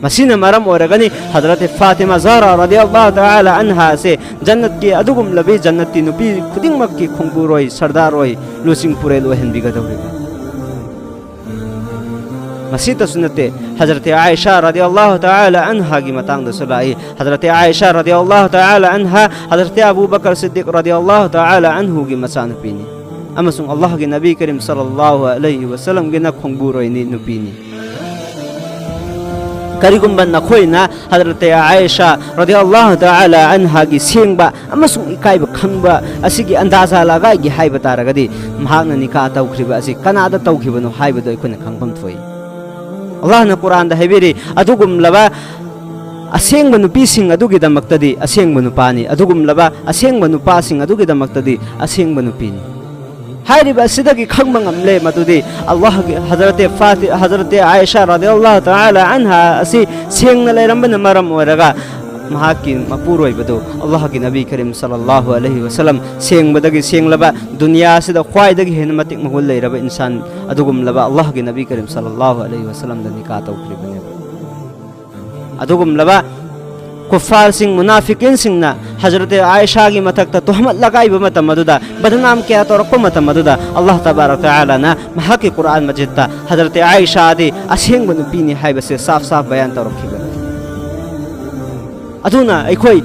ꯃꯁꯤꯅ ꯃꯔꯝ ꯑꯣꯏꯔꯒꯅꯤ ꯍꯖꯔꯠ ꯐꯥꯇꯤꯃꯥ ꯖꯍꯔꯥ ꯔꯗꯤꯌꯜꯂꯥꯍꯨ ꯇꯥꯂꯥ ꯑꯟꯍꯥ ꯑꯁꯦ ꯖꯟꯅꯠꯀꯤ ꯑꯗꯨꯒꯨꯝꯂꯕꯤ ꯖꯟꯅꯠꯀꯤ ꯅꯨꯄꯤ ꯈꯨꯗꯤꯡꯃꯛꯀꯤ ꯈꯣꯡꯕꯨꯔꯣꯏ, ꯁꯔꯗꯥꯔ ꯑꯣꯏ, ꯂꯨꯆꯤꯡ ꯄꯨꯔꯦꯜ ꯑꯣꯏꯍꯟꯕꯤꯒꯗꯧꯔꯤꯕ꯫ ꯃꯁꯤꯇꯁꯨ ꯅꯠꯇꯦ, ꯍꯖꯔꯠ ꯑꯥꯏꯁꯥ ꯔꯗꯤꯌꯜꯂꯥꯍꯨ ꯇꯥꯂꯥ ꯑꯟꯍꯥꯒꯤ ꯃꯇꯥꯡꯗꯁꯨ ꯂꯥꯛꯏ꯫ ꯍꯖꯔꯠ ꯑꯥꯏꯁꯥ ꯔꯗꯤꯌꯜꯂꯥꯍꯨ ꯇꯥꯂꯥ ꯑꯟꯍꯥ ꯍꯖꯔꯠ ꯑꯕꯨ ꯕꯀꯔ ꯁꯤꯗꯤꯛ ꯔꯗꯤꯌꯜꯂꯥꯍꯨ ꯇꯥꯂꯥ ꯑꯟꯍꯨꯒꯤ ꯃꯆꯥꯅꯨꯄꯤꯅꯤ, ꯑꯃꯁꯨꯡ ꯑꯜꯂꯥꯍꯒꯤ ꯅꯕꯤ ꯀꯔꯤꯝ ꯁꯜꯂꯜꯂꯥꯍꯨ ꯑꯂꯩꯍꯤ ꯋꯁꯜꯂꯝꯒꯤꯅ ꯈꯣꯡꯕꯨꯔꯣꯏꯅꯤ, ꯅꯨꯄꯤꯅꯤ꯫ ꯀꯔꯤꯒꯨꯝꯕ ꯅꯈꯣꯏꯅ ꯍꯖꯔꯠ ꯑꯥꯏꯁꯥ ꯔꯗꯤꯌꯜꯂꯥꯍꯨ ꯇꯥꯂꯥ ꯑꯟꯍꯥꯒꯤ ꯁꯦꯡꯕ ꯑꯃꯁꯨꯡ ꯏꯀꯥꯏꯕ ꯈꯪꯕ ꯑꯁꯤꯒꯤ ꯑꯟꯗꯥꯖꯥ ꯂꯒꯥꯏꯒꯦ ꯍꯥꯏꯕ ꯇꯥꯔꯒꯗꯤ, ꯃꯍꯥꯛꯅ ꯅꯤꯀꯥ ꯇꯧꯈ꯭ꯔꯤꯕ ꯑꯁꯤ ꯀꯅꯥꯗ ꯇꯧꯈꯤꯕꯅꯣ ꯍꯥꯏꯕꯗꯨ ꯑꯩꯈꯣꯏꯅ ꯈꯪꯐꯝ ꯊꯣꯛꯏ꯫ ꯑꯜꯂꯥꯍꯅ ꯀꯨꯔꯥꯟꯗ ꯍꯥꯏꯕꯤꯔꯤ, "ꯑꯗꯨꯒꯨꯝꯂꯕ ꯑꯁꯦꯡꯕ ꯅꯨꯄꯤꯁꯤꯡ ꯑꯗꯨꯒꯤꯗꯃꯛꯇꯗꯤ ꯑꯁꯦꯡꯕ ꯅꯨꯄꯥꯅꯤ, ꯑꯗꯨꯒꯨꯝꯂꯕ ꯑꯁꯦꯡꯕ ꯅꯨꯄꯥꯁꯤꯡ ꯑꯗꯨꯒꯤꯗꯃꯛꯇꯗꯤ ꯑꯁꯦꯡꯕ ꯅꯨꯄꯤꯅꯤ"꯫ ꯍꯥꯏꯔꯤꯕ ꯑꯁꯤꯗꯒꯤ ꯈꯪꯕ ꯉꯝꯂꯦ ꯃꯗꯨꯗꯤ ꯑꯜꯂꯥꯍꯒꯤ ꯍꯖꯔꯠ ꯐꯥꯇꯤ-, ꯍꯖꯔꯠ ꯑꯥꯏꯁꯥ ꯔꯗꯤꯌꯜꯂꯥꯍꯨ ꯇꯥꯂꯥ ꯑꯟꯍꯥ ꯑꯁꯤ ꯁꯦꯡꯅ ꯂꯩꯔꯝꯕꯅ ꯃꯔꯝ ꯑꯣꯏꯔꯒ ꯃꯍꯥꯛꯀꯤ ꯃꯄꯨꯔꯣꯏꯕꯗꯨ ꯑꯜꯂꯥꯍꯒꯤ ꯅꯕꯤ ꯀꯔꯤꯝ ꯁꯜꯂꯜꯂꯥꯍꯨ ꯑꯂꯩꯍꯤ ꯋꯁꯜꯂꯝ, ꯁꯦꯡꯕꯗꯒꯤ ꯁꯦꯡꯂꯕ, ꯗꯨꯅꯤꯌꯥ ꯑꯁꯤꯗ ꯈ꯭ꯋꯥꯏꯗꯒꯤ ꯍꯦꯟꯅ ꯃꯇꯤꯛ ꯃꯒꯨꯟ ꯂꯩꯔꯕ ꯏꯟꯁꯥꯟ ꯑꯗꯨꯒꯨꯝꯂꯕ ꯑꯜꯂꯥꯍꯒꯤ ꯅꯕꯤ ꯀꯔꯤꯝ ꯁꯜꯂꯜꯂꯥꯍꯨ ꯑꯂꯩꯍꯤ ꯋꯁꯜꯂꯝꯗ ꯅꯤꯀꯥ ꯇꯧꯈ꯭ꯔꯤꯕꯅꯦꯕ꯫ ꯑꯗꯨꯒꯨꯝꯂꯕ ꯀꯨꯐꯥꯔꯁꯤꯡ, ꯃꯨꯅꯥꯐꯤꯀꯤꯟꯁꯤꯡꯅ ꯍꯖꯔꯠ ꯑꯥꯏꯁꯥꯒꯤ ꯃꯊꯛꯇ ꯇꯨꯍꯃꯠ ꯂꯒꯥꯏꯕ ꯃꯇꯝ ꯑꯗꯨꯗ, ꯕꯗꯅꯥꯝ ꯀꯌꯥ ꯇꯧꯔꯛꯄ ꯃꯇꯝ ꯑꯗꯨꯗ, ꯑꯜꯂꯥꯍ ꯇꯕꯥꯔꯛ ꯇꯥꯂꯥꯅ ꯃꯍꯥꯛꯀꯤ ꯀꯨꯔꯥꯟ ꯃꯖꯤꯗꯇ ꯍꯖꯔꯠ ꯑꯥꯏꯁꯥ ꯑꯗꯤ ꯑꯁꯦꯡꯕ ꯅꯨꯄꯤꯅꯤ ꯍꯥꯏꯕꯁꯦ ꯁꯥꯐ ꯁꯥꯐ ꯕꯌꯥꯟ ꯇꯧꯔꯛꯈꯤꯕꯅꯤ꯫ ꯑꯗꯨꯅ ꯑꯩꯈꯣꯏ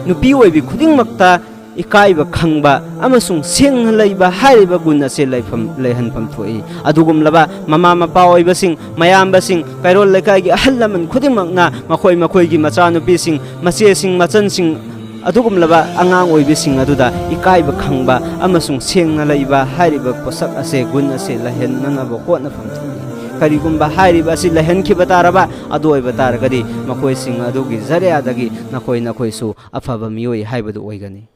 ꯅꯨꯄꯤ ꯑꯣꯏꯕꯤ ꯈꯨꯗꯤꯡꯃꯛꯇ ꯏꯀꯥꯏꯕ ꯈꯪꯕ ꯑꯃꯁꯨꯡ ꯁꯦꯡꯅ ꯂꯩꯕ ꯍꯥꯏꯔꯤꯕ ꯒꯨꯟ ꯑꯁꯦ ꯂꯩꯐꯝ, ꯂꯩꯍꯟꯐꯝ ꯊꯣꯛꯏ꯫ ꯑꯗꯨꯒꯨꯝꯂꯕ ꯃꯃꯥ ꯃꯄꯥ ꯑꯣꯏꯕꯁꯤꯡ, ꯃꯌꯥꯝꯕꯁꯤꯡ, ꯀꯩꯔꯣꯜ ꯂꯩꯀꯥꯏꯒꯤ ꯑꯍꯜ ꯂꯃꯟ ꯈꯨꯗꯤꯡꯃꯛꯅ ꯃꯈꯣꯏ ꯃꯈꯣꯏꯒꯤ ꯃꯆꯥꯅꯨꯄꯤꯁꯤꯡ, ꯃꯆꯦꯁꯤꯡ, ꯃꯆꯟꯁꯤꯡ, ꯑꯗꯨꯒꯨꯝꯂꯕ ꯑꯉꯥꯡ ꯑꯣꯏꯕꯤꯁꯤꯡ ꯑꯗꯨꯗ ꯏꯀꯥꯏꯕ ꯈꯪꯕ ꯑꯃꯁꯨꯡ ꯁꯦꯡꯅ ꯂꯩꯕ ꯍꯥꯏꯔꯤꯕ ꯄꯣꯠꯁꯛ ꯑꯁꯦ, ꯒꯨꯟ ꯑꯁꯦ ꯂꯩꯍꯟꯅꯅꯕ ꯍꯣꯠꯅꯐꯝ ꯊꯣꯛꯏ꯫ ꯀꯔꯤꯒꯨꯝꯕ ꯍꯥꯏꯔꯤꯕ ꯑꯁꯤ ꯂꯩꯍꯟꯈꯤꯕ ꯇꯥꯔꯕ, ꯑꯗꯨ ꯑꯣꯏꯕ ꯇꯥꯔꯒꯗꯤ ꯃꯈꯣꯏꯁꯤꯡ ꯑꯗꯨꯒꯤ ꯖꯔꯤꯌꯥꯗꯒꯤ ꯅꯈꯣꯏ ꯅꯈꯣꯏꯁꯨ ꯑꯐꯕ ꯃꯤꯑꯣꯏ ꯍꯥꯏꯕꯗꯨ ꯑꯣꯏꯒꯅꯤ꯫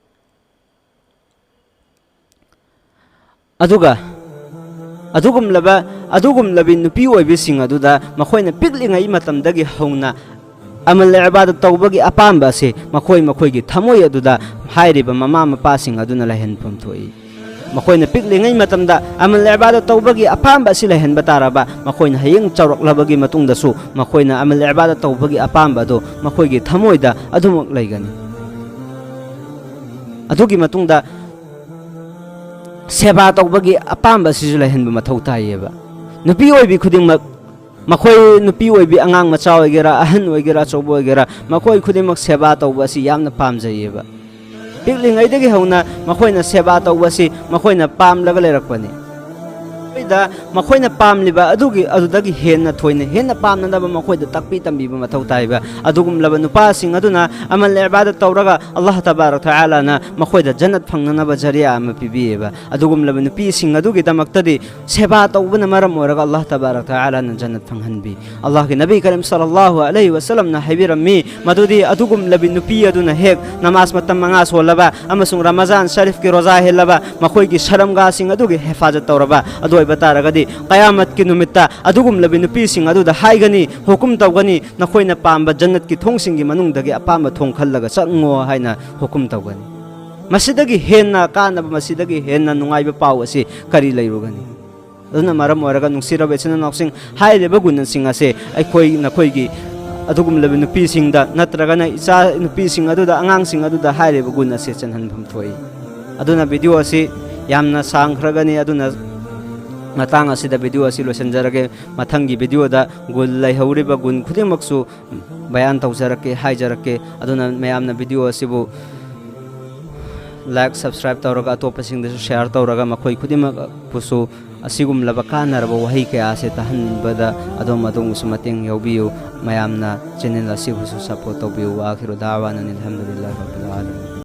ꯑꯗꯨꯒ ꯑꯗꯨꯒꯨꯝꯂꯕ, ꯑꯗꯨꯒꯨꯝꯂꯕꯤ ꯅꯨꯄꯤ ꯑꯣꯏꯕꯤꯁꯤꯡ ꯑꯗꯨꯗ ꯃꯈꯣꯏꯅ ꯄꯤꯛꯂꯤꯉꯩ ꯃꯇꯝꯗꯒꯤ ꯍꯧꯅ ꯑꯃꯜ ꯏꯕꯥꯗꯠ ꯇꯧꯕꯒꯤ ꯑꯄꯥꯝꯕ ꯑꯁꯤ ꯃꯈꯣꯏ ꯃꯈꯣꯏꯒꯤ ꯊꯃꯣꯏ ꯑꯗꯨꯗ ꯍꯥꯏꯔꯤꯕ ꯃꯃꯥ ꯃꯄꯥꯁꯤꯡ ꯑꯗꯨꯅ ꯂꯩꯍꯟꯐꯝ ꯊꯣꯛꯏ꯫ ꯃꯈꯣꯏꯅ ꯄꯤꯛꯂꯤꯉꯩ ꯃꯇꯝꯗ ꯑꯃꯜ ꯏꯕꯥꯗꯠ ꯇꯧꯕꯒꯤ ꯑꯄꯥꯝꯕ ꯑꯁꯤ ꯂꯩꯍꯟꯕ ꯇꯥꯔꯕ, ꯃꯈꯣꯏꯅ ꯍꯌꯦꯡ ꯆꯥꯎꯔꯛꯂꯕꯒꯤ ꯃꯇꯨꯡꯗꯁꯨ ꯃꯈꯣꯏꯅ ꯑꯃꯜ ꯏꯕꯥꯗꯠ ꯇꯧꯕꯒꯤ ꯑꯄꯥꯝꯕ ꯑꯗꯨ ꯃꯈꯣꯏꯒꯤ ꯊꯃꯣꯏꯗ ꯑꯗꯨꯃꯛ ꯂꯩꯒꯅꯤ꯫ ꯑꯗꯨꯒꯤ ꯃꯇꯨꯡꯗ ꯁꯦꯕꯥ ꯇꯧꯕꯒꯤ ꯑꯄꯥꯝꯕ ꯑꯁꯤꯁꯨ ꯂꯩꯍꯟꯕ ꯃꯊꯧ ꯇꯥꯏꯌꯦꯕ꯫ ꯅꯨꯄꯤ ꯑꯣꯏꯕꯤ ꯈꯨꯗꯤꯡꯃꯛ, ꯃꯈꯣꯏ ꯅꯨꯄꯤ ꯑꯣꯏꯕꯤ, ꯑꯉꯥꯡ ꯃꯆꯥ ꯑꯣꯏꯒꯦꯔꯥ, ꯑꯍꯟ ꯑꯣꯏꯒꯦꯔꯥ, ꯑꯆꯧꯕ ꯑꯣꯏꯒꯦꯔꯥ, ꯃꯈꯣꯏ ꯈꯨꯗꯤꯡꯃꯛ ꯁꯦꯕꯥ ꯇꯧꯕ ꯑꯁꯤ ꯌꯥꯝꯅ ꯄꯥꯝꯖꯩꯌꯦꯕ꯫ ꯄꯤꯛꯂꯤꯉꯩꯗꯒꯤ ꯍꯧꯅ ꯃꯈꯣꯏꯅ ꯁꯦꯕꯥ ꯇꯧꯕ ꯑꯁꯤ ꯃꯈꯣꯏꯅ ꯄꯥꯝꯂꯒ ꯂꯩꯔꯛꯄꯅꯤ꯫ ꯃꯈꯣꯏꯗ ꯃꯈꯣꯏꯅ ꯄꯥꯝꯂꯤꯕ ꯑꯗꯨꯒꯤ, ꯑꯗꯨꯗꯒꯤ ꯍꯦꯟꯅ ꯊꯣꯏꯅ, ꯍꯦꯟꯅ ꯄꯥꯝꯅꯅꯕ ꯃꯈꯣꯏꯗ ꯇꯥꯛꯄꯤ ꯇꯝꯕꯤꯕ ꯃꯊꯧ ꯇꯥꯏꯕ꯫ ꯑꯗꯨꯒꯨꯝꯂꯕ ꯅꯨꯄꯥꯁꯤꯡ ꯑꯗꯨꯅ ꯑꯃꯜ ꯏꯕꯥꯗꯠ ꯇꯧꯔꯒ ꯑꯜꯂꯥꯍ ꯇꯕꯥꯔꯛ ꯇꯥꯂꯥꯅ ꯃꯈꯣꯏꯗ ꯖꯟꯅꯠ ꯐꯪꯅꯅꯕ ꯖꯔꯤꯌꯥ ꯑꯃ ꯄꯤꯕꯤꯌꯦꯕ꯫ ꯑꯗꯨꯒꯨꯝꯂꯕ ꯅꯨꯄꯤꯁꯤꯡ ꯑꯗꯨꯒꯤꯗꯃꯛꯇꯗꯤ ꯁꯦꯕꯥ ꯇꯧꯕꯅ ꯃꯔꯝ ꯑꯣꯏꯔꯒ ꯑꯜꯂꯥꯍ ꯇꯕꯥꯔꯛ ꯇꯥꯂꯥꯅ ꯖꯟꯅꯠ ꯐꯪꯍꯟꯕꯤ꯫ ꯑꯜꯂꯥꯍꯒꯤ ꯅꯕꯤ ꯀꯔꯤꯝ ꯁꯜꯂꯜꯂꯥꯍꯨ ꯑꯂꯩꯍꯤ ꯋꯁꯜꯂꯝꯅ ꯍꯥꯏꯕꯤꯔꯝꯃꯤ, ꯃꯗꯨꯗꯤ ꯑꯗꯨꯒꯨꯝꯂꯕꯤ ꯅꯨꯄꯤ ꯑꯗꯨꯅ ꯍꯦꯛ ꯅꯃꯥꯖ ꯃꯇꯝ ꯃꯉꯥ ꯁꯣꯜꯂꯕ ꯑꯃꯁꯨꯡ ꯔꯃꯖꯥꯟ ꯁꯔꯤꯐꯀꯤ ꯔꯣꯖꯥ ꯍꯦꯜꯂꯕ, ꯃꯈꯣꯏꯒꯤ ꯁꯔꯝꯒꯥꯁꯤꯡ ꯑꯗꯨꯒꯤ ꯍꯦꯐꯥꯖꯠ ꯇꯧꯔꯕ, ꯑꯗꯨ ꯑꯣꯏꯕ ꯇꯥꯔꯒꯗꯤ ꯀꯌꯥꯃꯠꯀꯤ ꯅꯨꯃꯤꯠꯇ ꯑꯗꯨꯒꯨꯝꯂꯕꯤ ꯅꯨꯄꯤꯁꯤꯡ ꯑꯗꯨꯗ ꯍꯥꯏꯒꯅꯤ, ꯍꯨꯀꯨꯝ ꯇꯧꯒꯅꯤ, "ꯅꯈꯣꯏꯅ ꯄꯥꯝꯕ ꯖꯟꯅꯠꯀꯤ ꯊꯣꯡꯁꯤꯡꯒꯤ ꯃꯅꯨꯡꯗꯒꯤ ꯑꯄꯥꯝꯕ ꯊꯣꯡ ꯈꯜꯂꯒ ꯆꯪꯉꯣ" ꯍꯥꯏꯅ ꯍꯨꯀꯨꯝ ꯇꯧꯒꯅꯤ꯫ ꯃꯁꯤꯗꯒꯤ ꯍꯦꯟꯅ ꯀꯥꯟꯅꯕ, ꯃꯁꯤꯗꯒꯤ ꯍꯦꯟꯅ ꯅꯨꯡꯉꯥꯏꯕ ꯄꯥꯎ ꯑꯁꯤ ꯀꯔꯤ ꯂꯩꯔꯨꯒꯅꯤ? ꯑꯗꯨꯅ ꯃꯔꯝ ꯑꯣꯏꯔꯒ, ꯅꯨꯡꯁꯤꯔꯕ ꯏꯆꯤꯟ ꯏꯅꯥꯎꯁꯤꯡ, ꯍꯥꯏꯔꯤꯕ ꯒꯨꯟꯁꯤꯡ ꯑꯁꯦ ꯑꯩꯈꯣꯏ, ꯅꯈꯣꯏꯒꯤ ꯑꯗꯨꯒꯨꯝꯂꯕ ꯅꯨꯄꯤꯁꯤꯡꯗ ꯅꯠꯇ꯭ꯔꯒꯅ ꯏꯆꯥ ꯅꯨꯄꯤꯁꯤꯡ ꯑꯗꯨꯗ, ꯑꯉꯥꯡꯁꯤꯡ ꯑꯗꯨꯗ ꯍꯥꯏꯔꯤꯕ ꯒꯨꯟ ꯑꯁꯤ ꯆꯦꯟꯍꯟꯐꯝ ꯊꯣꯛꯏ꯫ ꯑꯗꯨꯅ ꯚꯤꯗꯤꯑꯣ ꯑꯁꯤ ꯌꯥꯝꯅ ꯁꯥꯡꯈ꯭ꯔꯒꯅꯤ, ꯑꯗꯨꯅ ꯃꯇꯥꯡ ꯑꯁꯤꯗ ꯚꯤꯗꯤꯑꯣ ꯑꯁꯤ ꯂꯣꯏꯁꯤꯟꯖꯔꯒꯦ꯫ ꯃꯊꯪꯒꯤ ꯚꯤꯗꯤꯑꯣꯗ ꯒꯨꯟ ꯂꯩꯍꯧꯔꯤꯕ ꯒꯨꯟ ꯈꯨꯗꯤꯡꯃꯛꯁꯨ ꯕꯌꯥꯟ ꯇꯧꯖꯔꯛꯀꯦ, ꯍꯥꯏꯖꯔꯛꯀꯦ꯫ ꯑꯗꯨꯅ ꯃꯌꯥꯝꯅ ꯚꯤꯗꯤꯑꯣ ꯑꯁꯤꯕꯨ like, subscribe ꯇꯧꯔꯒ ꯑꯇꯣꯞꯄꯁꯤꯡꯗꯁꯨ share ꯇꯧꯔꯒ ꯃꯈꯣꯏ ꯈꯨꯗꯤꯡꯃꯛꯄꯨꯁꯨ ꯑꯁꯤꯒꯨꯝꯂꯕ ꯀꯥꯟꯅꯔꯕ ꯋꯥꯍꯩ ꯀꯌꯥ ꯑꯁꯤ ꯇꯥꯍꯟꯕꯗ ꯑꯗꯣꯝ ꯑꯗꯣꯝꯒꯤꯁꯨ ꯃꯇꯦꯡ ꯌꯥꯎꯕꯤꯌꯨ꯫ ꯃꯌꯥꯝꯅ channel ꯑꯁꯤꯕꯨꯁꯨ support ꯇꯧꯕꯤꯌꯨ꯫ وآخر دعوانا أن الحمد لله رب العالمين.